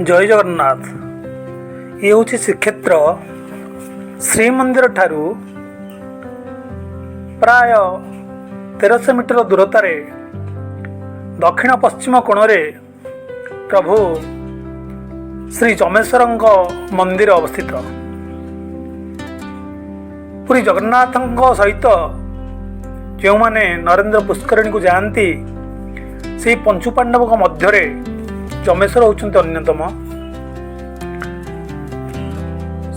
ଜୟ ଜଗନ୍ନାଥ। ଇଏ ହେଉଛି ଶ୍ରୀକ୍ଷେତ୍ର। ଶ୍ରୀମନ୍ଦିର ଠାରୁ ପ୍ରାୟ 1300 ମିଟର ଦୂରତାରେ ଦକ୍ଷିଣ ପଶ୍ଚିମ କୋଣରେ ପ୍ରଭୁ ଶ୍ରୀ ଯମେଶ୍ୱରଙ୍କ ମନ୍ଦିର ଅବସ୍ଥିତ। ପୁରୀ ଜଗନ୍ନାଥଙ୍କ ସହିତ ଯେଉଁମାନେ ନରେନ୍ଦ୍ର ପୁଷ୍କରିଣୀକୁ ଯାଆନ୍ତି, ସେହି ପଞ୍ଚୁପାଣ୍ଡବଙ୍କ ମଧ୍ୟରେ ଯମେଶ୍ୱର ହେଉଛନ୍ତି ଅନ୍ୟତମ।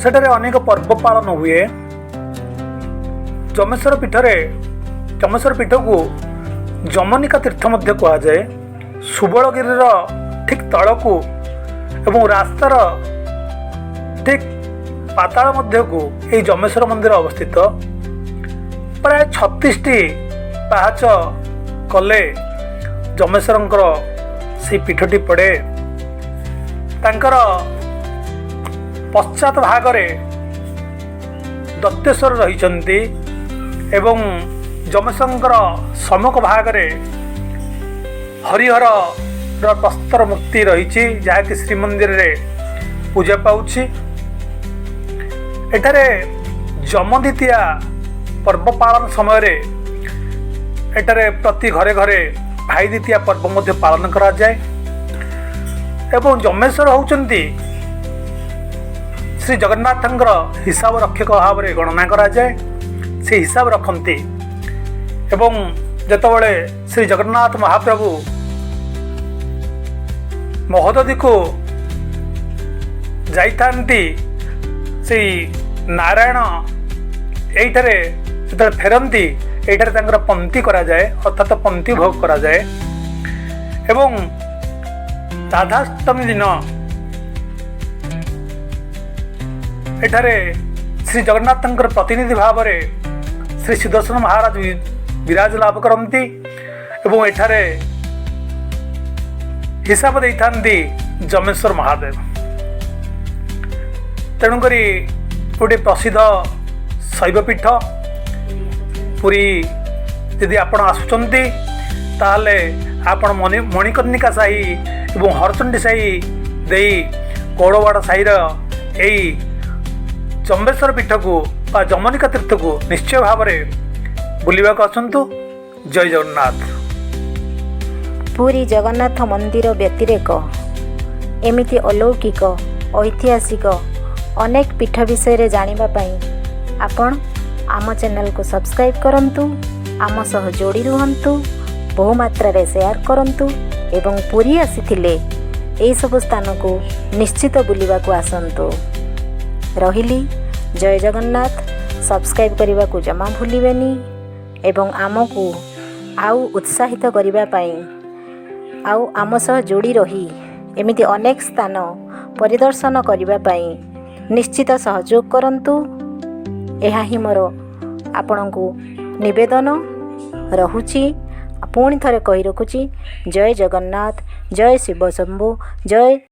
ସେଠାରେ ଅନେକ ପର୍ବ ପାଳନ ହୁଏ। ଯମେଶ୍ୱର ପୀଠରେ, ଯମେଶ୍ୱର ପୀଠକୁ ଯମନିକା ତୀର୍ଥ ମଧ୍ୟ କୁହାଯାଏ। ସୁବଳଗିରିର ଠିକ୍ ତଳକୁ ଏବଂ ରାସ୍ତାର ଠିକ୍ ପାତାଳ ମଧ୍ୟକୁ ଏହି ଯମେଶ୍ୱର ମନ୍ଦିର ଅବସ୍ଥିତ। ପ୍ରାୟ 36ଟି ପାହାଚ କଲେ ଯମେଶ୍ୱରଙ୍କର ସେଇ ପୀଠଟି ପଡ଼େ। ତାଙ୍କର ପଶ୍ଚାତ ଭାଗରେ ଦତ୍ତେଶ୍ୱର ରହିଛନ୍ତି ଏବଂ ଯମେଶ୍ୱରଙ୍କର ସମ୍ମୁଖ ଭାଗରେ ହରିହରର ପ୍ରସ୍ତର ମୂର୍ତ୍ତି ରହିଛି, ଯାହାକି ଶ୍ରୀମନ୍ଦିରରେ ପୂଜା ପାଉଛି। ଏଠାରେ ଯମଦ୍ୱିତୀୟା ପର୍ବ ପାଳନ ସମୟରେ ଏଠାରେ ପ୍ରତି ଘରେ ଘରେ ଭାଇ ଦ୍ୱିତୀୟା ପର୍ବ ମଧ୍ୟ ପାଳନ କରାଯାଏ ଏବଂ ଯମେଶ୍ୱର ହେଉଛନ୍ତି ଶ୍ରୀ ଜଗନ୍ନାଥଙ୍କର ହିସାବ ରକ୍ଷକ ଭାବରେ ଗଣନା କରାଯାଏ। ସେ ହିସାବ ରଖନ୍ତି ଏବଂ ଯେତେବେଳେ ଶ୍ରୀ ଜଗନ୍ନାଥ ମହାପ୍ରଭୁ ମହୋଦଧିକୁ ଯାଇଥାନ୍ତି, ସେଇ ନାରାୟଣ ଏଇଠାରେ ଯେତେବେଳେ ଫେରନ୍ତି, ଏଇଠାରେ ତାଙ୍କର ପନ୍ତି କରାଯାଏ, ଅର୍ଥାତ ପନ୍ତି ଭୋଗ କରାଯାଏ। ଏବଂ ରାଧାଷ୍ଟମୀ ଦିନ ଏଠାରେ ଶ୍ରୀ ଜଗନ୍ନାଥଙ୍କର ପ୍ରତିନିଧି ଭାବରେ ଶ୍ରୀ ସୁଦର୍ଶନ ମହାରାଜ ବିରାଜ ଲାଭ କରନ୍ତି ଏବଂ ଏଠାରେ ହିସାବ ଦେଇଥାନ୍ତି ଯମେଶ୍ୱର ମହାଦେବ। ତେଣୁକରି ଗୋଟିଏ ପ୍ରସିଦ୍ଧ ଶୈବପୀଠ ପୁରୀ। ଯଦି ଆପଣ ଆସୁଛନ୍ତି, ତାହେଲେ ଆପଣ ମଣିକର୍ଣ୍ଣିକା ସାହି ଏବଂ ହରଚଣ୍ଡୀ ସାହି ଦେଇ ଗୌଡ଼ବାଡ଼ ସାହିର ଏଇ ଜମ୍ବେଶ୍ୱର ପୀଠକୁ ବା ଯମନିକା ତୀର୍ଥକୁ ନିଶ୍ଚୟ ଭାବରେ ବୁଲିବାକୁ ଆସନ୍ତୁ। ଜୟ ଜଗନ୍ନାଥ। ପୁରୀ ଜଗନ୍ନାଥ ମନ୍ଦିର ବ୍ୟତିରେକ ଏମିତି ଅଲୌକିକ, ଐତିହାସିକ ଅନେକ ପୀଠ ବିଷୟରେ ଜାଣିବା ପାଇଁ ଆପଣ ଆମ ଚ୍ୟାନେଲକୁ ସବସ୍କ୍ରାଇବ୍ କରନ୍ତୁ, ଆମ ସହ ଯୋଡ଼ି ରୁହନ୍ତୁ, ବହୁମାତ୍ରାରେ ସେୟାର କରନ୍ତୁ ଏବଂ ପୁରୀ ଆସିଥିଲେ ଏହିସବୁ ସ୍ଥାନକୁ ନିଶ୍ଚିତ ବୁଲିବାକୁ ଆସନ୍ତୁ। ରହିଲି, ଜୟ ଜଗନ୍ନାଥ। ସବସ୍କ୍ରାଇବ୍ କରିବାକୁ ଜମା ଭୁଲିବେନି ଏବଂ ଆମକୁ ଆଉ ଉତ୍ସାହିତ କରିବା ପାଇଁ ଆଉ ଆମ ସହ ଯୋଡ଼ି ରହି ଏମିତି ଅନେକ ସ୍ଥାନ ପରିଦର୍ଶନ କରିବା ପାଇଁ ନିଶ୍ଚିତ ସହଯୋଗ କରନ୍ତୁ। ଏହା ହିଁ ମୋର ଆପଣଙ୍କୁ ନିବେଦନ ରହୁଛି। ପୁଣି ଥରେ କହି ରଖୁଛି, ଜୟ ଜଗନ୍ନାଥ, ଜୟ ଶିବ ଶମ୍ଭୁ, ଜୟ।